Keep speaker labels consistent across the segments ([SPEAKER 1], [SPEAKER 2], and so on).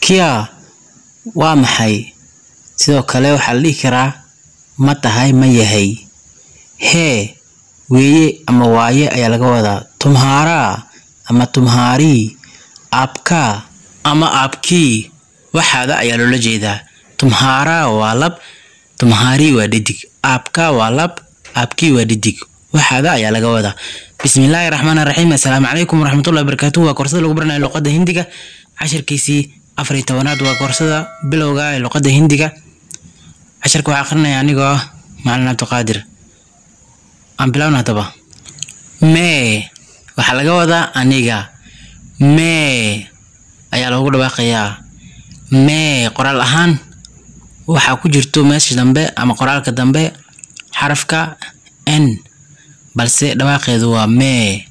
[SPEAKER 1] Kya waa maxay? Sidoo kale waxaa la dhihi karaa ma tahay, ma yahay. Hee weeye ama waaye ayaa laga wadaa. Tumhara ama tumhari, aapka ama aapkii, waxaada ayaa loola jeedaa. Tumhara waa lab, tumhari waa dhadig. Aapka waa lab, aapkii waa dhadig. Waxaada ayaa laga wadaa. Bismillaahi raxmaani raxiim. Assalaamu calaykum waraxmatullahi wabarakaatuhu. Waa koorsada lagu baranayo luqadda Hindiga, cashirkiisii 14aad. Waa koorsada bilowga ee luqadda Hindiga. Casharka waxaa akhrinaya anigoo ah Macalin Cabdiqaadir. Aan bilowna haddaba. Mee waxaa laga wadaa aniga. Mee ayaa loogu dhawaaqayaa. Mee qoraal ahaan waxaa ku jirto meesha dambe ama qoraalka dambe xarafka n, balse dhawaaqeedu waa mee.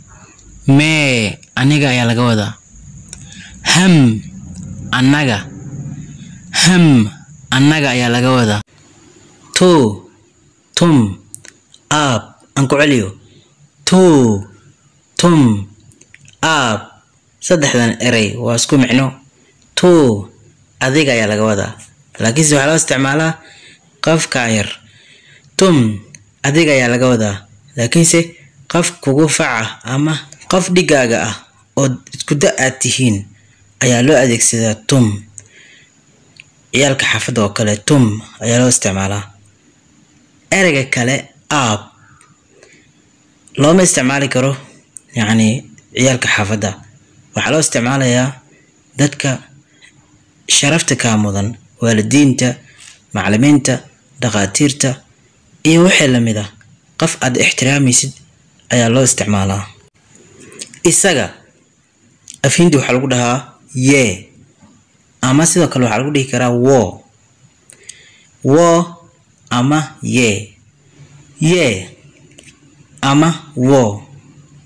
[SPEAKER 1] Mee aniga ayaa laga wadaa. Ham annaga. Ham annaga ayaa laga wadaa. Tu, tum, aab. Aan ku celiyo. Tu, tum, aab. Saddexdan erey waa isku micno. Tu adiga ayaa laga wadaa, laakiinse waxaa loo isticmaalaa qofka yar. Tum adiga ayaa laga wadaa, laakiinse qof kugu faca ama qof dhigaaga ah oo isku da aad tihiin ayaa loo adeegsadaa tum. Ciyaalka xaafadda oo kale tum ayaa loo isticmaalaa. Ereyga kale aab looma isticmaali karo, yacni ciyaalka xaafadda. Waxaa loo isticmaalayaa dadka sharafta kaa mudan, waalidiinta, macallimiinta, dhakhaatiirta iyo wixii lamid ah. Qof aad ixtiraamaysid ayaa loo isticmaalaa. Isaga af Hindi waxaa lagu dhahaa yee, ama sidoo kale waxaa lagu dhihi karaa wo. Wo ama yee. Yee ama wo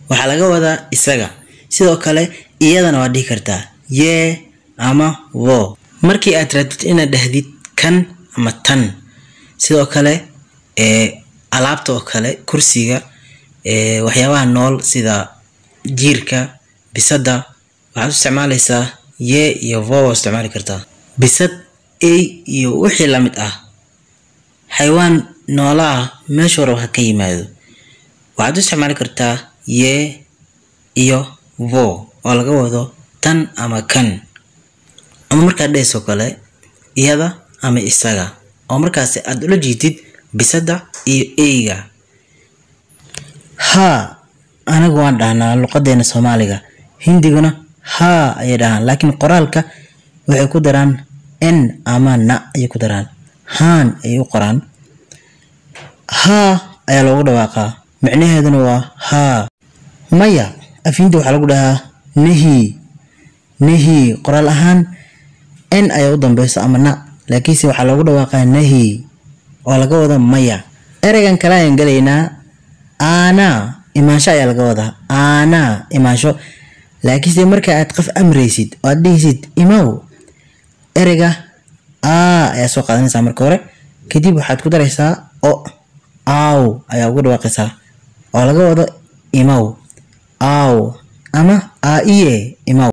[SPEAKER 1] waxaa laga wadaa isaga. Sidoo kale iyadana waad dhihi kartaa yee ama wo. Markii aad rabtid inaad dhahdid kan ama tan, sidoo kale alaabta oo kale, kursiga, waxyaabaha nool sida jiirka, bisadda, waxaad u isticmaalaysaa yee iyo vo waa isticmaali kartaa. Bisad, ey iyo wixii lamid ah, xayawaan noola ah meesha rabo ha ka yimaado, waxaad u isticmaali kartaa yee iyo vo oo laga wado tan ama kan. Ama markaad dhehayso kale iyada ama isaga, oo markaasi aad ula jeedid bisadda iyo eyga. Haa anagu waan dhahnaa luqadeena Soomaaliga, Hindiguna haa ayay dhahaan, laakiin qoraalka waxay ku daraan n ama na ayay ku daraan. Haan ayay u qoraan. Haa ayaa loogu dhawaaqaa, micnaheeduna waa haa. Maya af Hindi waxaa lagu dhahaa nehi. Nehi qoraal ahaan n ayaa u dambeyso ama na, laakiinse waxaa loogu dhawaaqaa nehi oo laga wado maya. Ereygan kale ayaan gelaynaa. Aana imaansho ayaa laga wadaa. Aana imaansho, laakiinse marka aad qof amraysid oo aad dhihaysid imow, ereyga aa ayaa soo qaadanaysaa marka hore, kadib waxaad ku daraysaa o. Aaw ayaa ugu dhawaaqaysaa oo laga wado imow. Aaw ama aaiye imow.